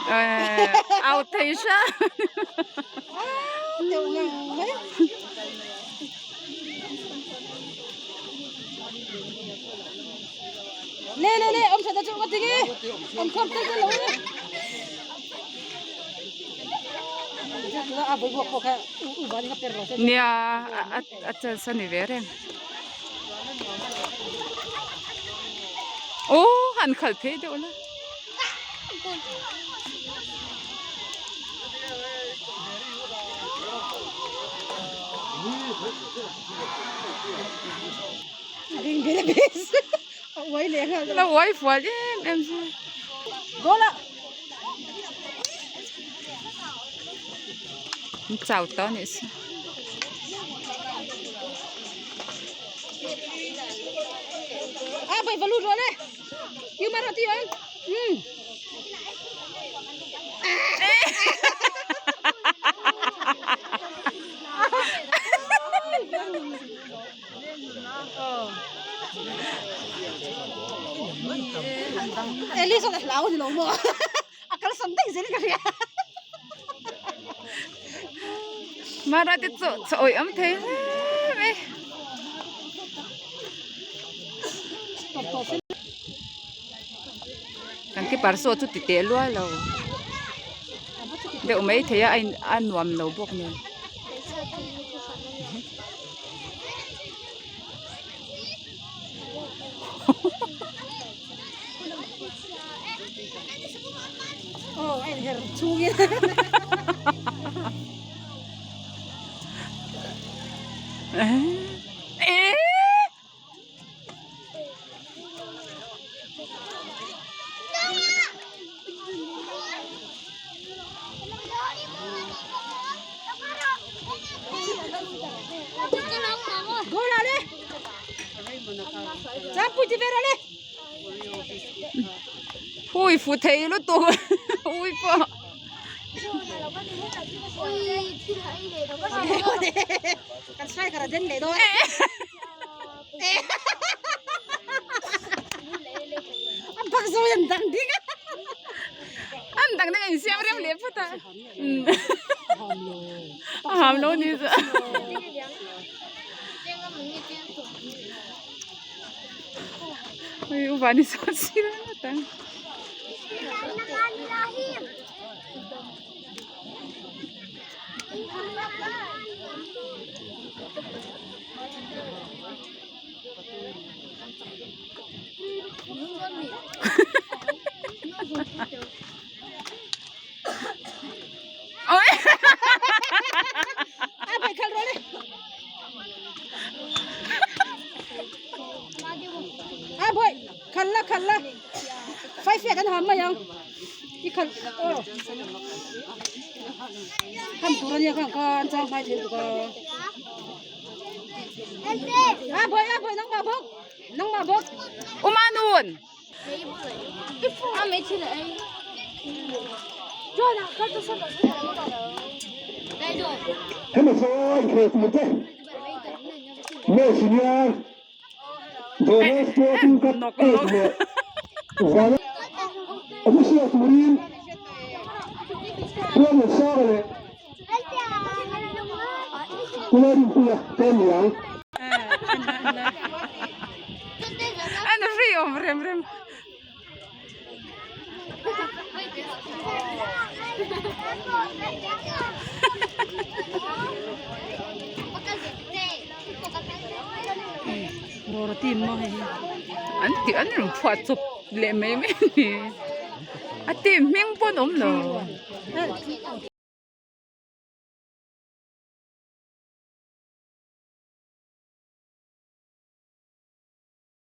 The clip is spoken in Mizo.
Au thei hram. Le le le om sa chu ka ti ge om khom tel tel lo Nia a chance a ni ve reng. Aw han khalh phei deuh la. La uai fual em em chu. An chau tawh a nih chu. Mara te chu chaw awih awm thei hle mai. Kan keeper saw chu ti teh luai lo deuh mai thei a a nuam lo bawk nen. Hui fu thei lutuk ui pawh. An dang ding a insiam rem leh phawt a. A ham lo ni chu. Ui u vani sawn sir ngawt ang. Ôi. A bawih khalh la khalh la fai fiah kan ham mai ang i khalh aw ham tur ania kha ang kha an chang hmai thei tuk a a bawih a bawih nangmah bawk nangmah bawk Umanun. Hemi sawi inkhel tur te match nia Jonas Sporting Cup 8 leh Vana official turin Puangansanga leh Pulalrinpuia te an ni ang. An ri awm rem rem. An tih an rawn phuah chawp leh mai mai a ni. A team hming pawn awm lo.